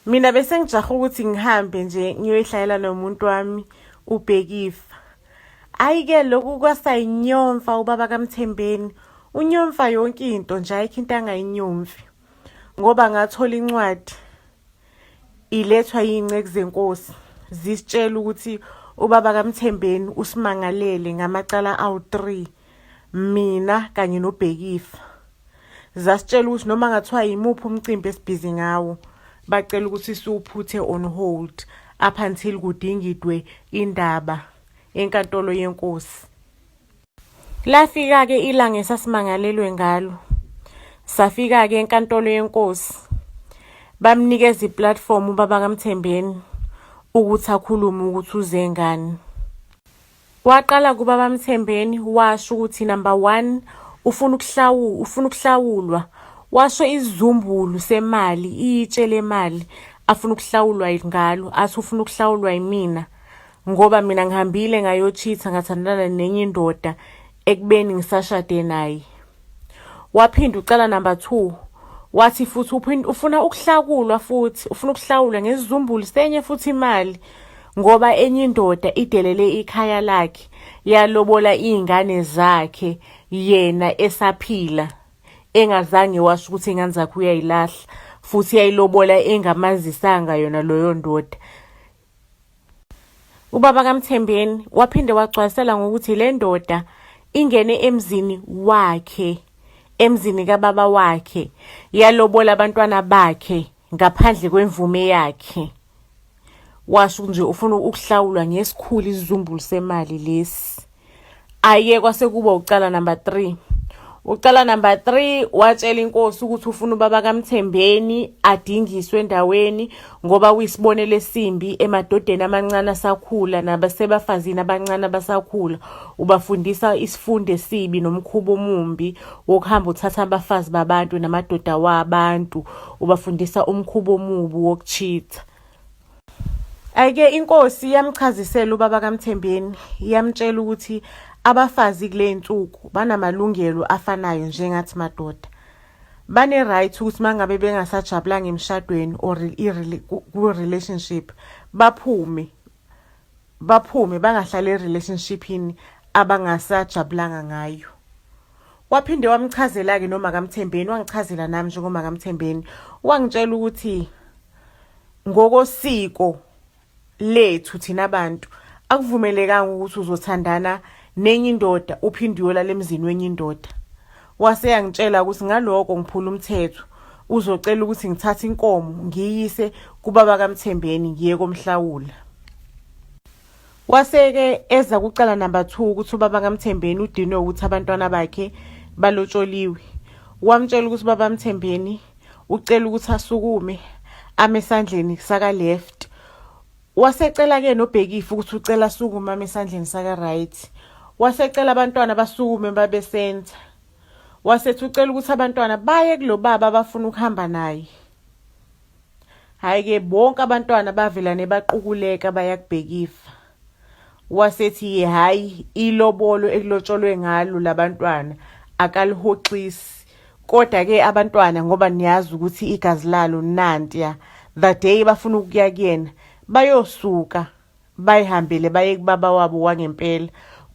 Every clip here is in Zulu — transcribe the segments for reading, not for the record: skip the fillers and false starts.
Mina bese ngijaha ukuthi ngihambe nje ngiyoyihlalela nomuntu wami uBhekifa. Ayi-ke lokhu kwasayinyomfa ubaba kaMthembeni. Unyomfa yonke into nje ayikho into angayinyomfi. Ngoba ngathola incwadi ilethwa yiy'nceku zenkosi zisitshela ukuthi ubaba kaMthembeni usimangalele ngamacala awu-3 mina kanye noBhekifa. Zasitshela ukuthi noma ngathiwa yimuphi umcimbi esibhizi ngawo bacela ukuthi siwuphuthe on hold up until kudingidwe indaba enkantolo yenkosi. Lafika-ke ilanga esasimangalelwe ngalo. Safika-ke enkantolo yenkosi. Bamnikeza iplatform ubaba kaMthembeni ukuthi akhulume ukuthi uze ngani. Waqala kubaba Mthembeni washo ukuthi number 1 ufuna ukuhlawula ufuna ukuhlawulwa washo isizumbulu semali itshe lemali afuna ukuhlawulwa ngalo athi ufuna ukuhlawulwa yimina ngoba mina ngihambile ngayochitha ngathandana nenye indoda ekubeni ngisashade naye Waphinda ucala number 2 wathi futhi ufuna ukuhlakulwa futhi ufuna ukuhlawulwa ngesizumbulu senye futhi imali ngoba enye indoda idelele ikhaya lakhe yalobola iy'ngane zakhe yena esaphila engazange washo ukuthi ingane zakhe uyayilahla futhi yayilobola engamazisanga yona loyo ndoda. Ubaba kaMthembeni waphinde wagcwalisela ngokuthi le ndoda ingene emzini wakhe, emzini kababa wakhe, yalobola abantwana bakhe ngaphandle kwemvume yakhe. Washo nje ufuna ukuhlawulwa ngesikhulu isizumbulu semali lesi. Aye kwase kuba ucala number 3. Ucala number 3 watshela inkosi ukuthi ufuna ubaba kaMthembeni adingiswe endaweni ngoba uyisibonelo esimbi emadodeni amancane asakhula nabasebafazini abancane abasakhula ubafundisa isifundo esibi nomkhuba omumbi wokuhamba uthatha abafazi babantu namadoda wabantu ubafundisa umkhuba omubi wokuchitha. Ayike inkosi iyamchazisela ubaba kaMthembeni iyamtshela ukuthi abafazi kule nsuku banamalungelo afanayo njengathi madoda. Bane-right ukuthi mangabe bengasajabulanga emshadweni or ku-relationship baphume baphume bangahlali e-relationshipini abangasajabulanga ngayo. Waphinde wamchazela-ke noma kaMthembeni wangichazela nami njengoma kaMthembeni wangitshela ukuthi Ngokosiko lethu thina bantu akuvumelekanga ukuthi uzothandana nenye indoda uphinde uyolala emzini wenye indoda. Wase yangitshela ukuthi ngaloko ngiphula umthetho uzocela ukuthi ngithathe inkomo ngiyise kubaba kaMthembeni ngiye komhlawula. Wase-ke eza kucala number 2 ukuthi ubaba kaMthembeni udinwe ukuthi abantwana bakhe balotsholiwe. Wamtshela ukuthi ubaba Mthembeni ucela ukuthi asukume ame esandleni saka left wasecela ke noBhekifa ukuthi ucela asukume ame esandleni saka right wasecela abantwana basukume babe center wasethi ucela ukuthi abantwana baye kulobaba abafuna ukuhamba naye Hhayi-ke bonke abantwana bavelane baqukuleka bayakubhekifa. Wasethi-ke hhayi ilobolo ekulotsholwe ngalo labantwana akalihoxisi. Kodwa-ke abantwana ngoba niyazi ukuthi igazi lalo nantiya the day bafuna ukuya kuyena bayosuka bayihambele baye kubaba wabo wangempela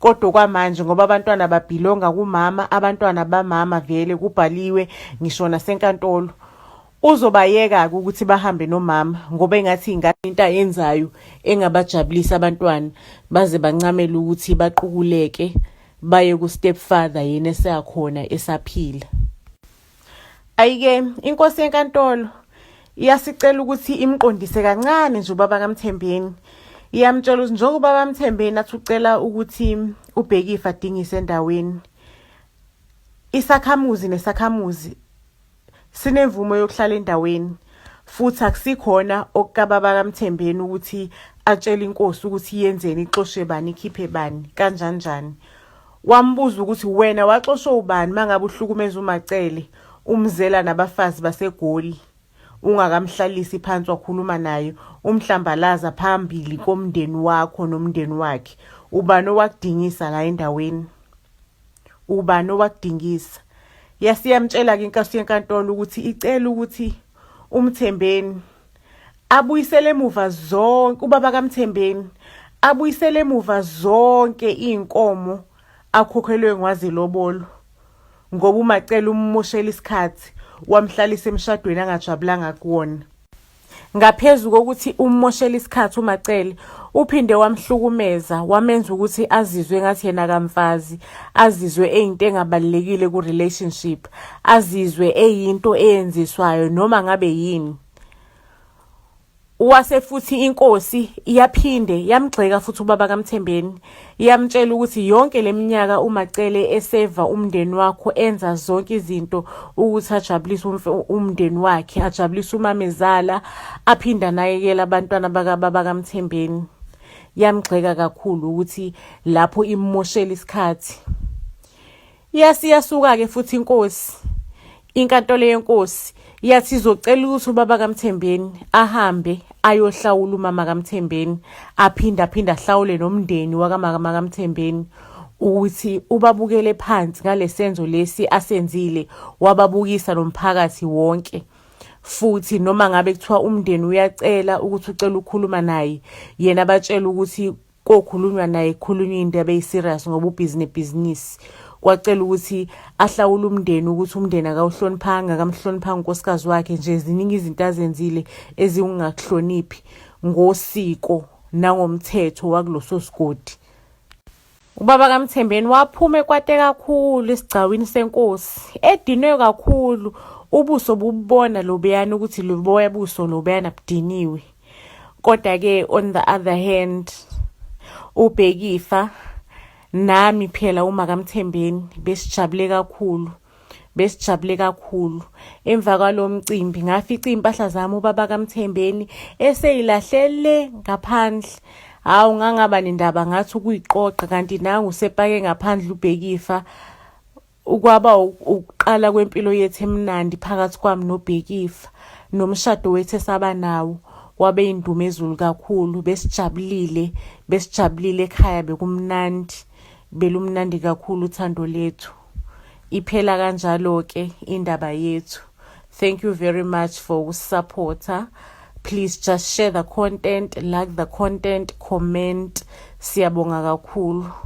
kodwa kwamanje ngoba abantwana babhilonga kumama abantwana bamama vele kubhaliwe ngisho nasenkantolo uzobayeka-ke ukuthi bahambe nomama ngoba engathi ingane into ayenzayo engabajabulisa abantwana baze bancamele ukuthi baqukuleke baye ku-step father yena eseyakhona esaphila. Ayike inkosi yenkantolo iyasicela ukuthi imqondise kancane nje ubaba kaMthembeni. Iyamtshela ukuthi njengoba ubaba Mthembeni athi ucela ukuthi uBhekifa adingise endaweni. Isakhamuzi nesakhamuzi sinemvumo yokuhlala endaweni futhi akusikhona okukababa kaMthembeni ukuthi atshele inkosi ukuthi yenzeni ixoshe bani ikhiphe bani kanjani njani. Wambuza ukuthi wena waxoshwa ubani mangabe uhlukumeza uMaCele umzela nabafazi baseGoli ungakamhlalisi phansi wakhuluma naye umhlambalaza phambili komndeni wakho nomndeni wakhe ubani owakudingisa la endaweni ubani owakudingisa yasiyamtshela ke inkosi yenkantolo ukuthi icela ukuthi umthembeni. Abuyisele emuva zonke ubaba kaMthembeni abuyisele emuva zonke iy'nkomo akhokhelwe ngwazilobolo ngoba uMacele ummoshela isikhathi wamhlalisa emshadweni angajabulanga kuwona. Ngaphezu kokuthi ummoshela isikhathi uMacele uphinde wamhlukumeza wamenza ukuthi azizwe ngathi yena akamfazi azizwe eyinto engabalulekile ku-relationship azizwe eyinto eyenziswayo noma ngabe yini. Wase futhi inkosi iyaphinde yamgxeka futhi ubaba kaMthembeni yamtshela ukuthi yonke leminyaka uMacele eseva umndeni wakho enza zonke izinto ukuthi ajabulise umndeni wakhe ajabulise umamezala aphinde anakekele abantwana bakababa kaMthembeni yamgxeka kakhulu ukuthi lapho immoshela isikhathi Yasiyasuka-ke futhi inkosi, inkantolo yenkosi yathi izocela ukuthi ubaba kaMthembeni ahambe ayohlawula umama kaMthembeni aphinde aphinde ahlawule nomndeni wakamama kaMthembeni ukuthi ubabukele phansi ngalesenzo lesi asenzile wababukisa nomphakathi wonke futhi noma ngabe kuthiwa umndeni uyacela ukuthi ucela ukukhuluma naye yena batshela ukuthi kokhulunywa naye kukhulunywa indaba eyi-serious ngoba ubhizi nebhizinisi kwacela ukuthi ahlawule umndeni ukuthi umndeni akawuhloniphanga akamhloniphanga unkosikazi wakhe nje ziningi izinto azenzile eziwungakuhloniphi ngosiko nangomthetho wakuloso sigodi ubaba kaMthembeni waphuma ekwate kakhulu esigcawini senkosi edinwe kakhulu ubuso bubona lobuyana ukuthi loboya buso lobuyana budiniwe Kodwa-ke on the other hand uBhekifa nami phela uma kaMthembeni besijabule kakhulu besijabule kakhulu emva kwalo mcimbi ngafica iy'mpahla zami ubaba kaMthembeni eseyilahlele ngaphandle hawu ngangaba nendaba ngathi ukuyiqoqa kanti nangu usepake ngaphandle uBhekifa Kwaba ukuqala kwempilo yethu emnandi phakathi kwami noBhekifa nomshado wethu esaba nawo wabe indumezulu kakhulu besijabulile besijabulile ekhaya bekumnandi belumnandi kakhulu uthando lethu iphela kanjalo-ke indaba yethu thank you very much for ukusupporta please just share the content like the content comment siyabonga kakhulu.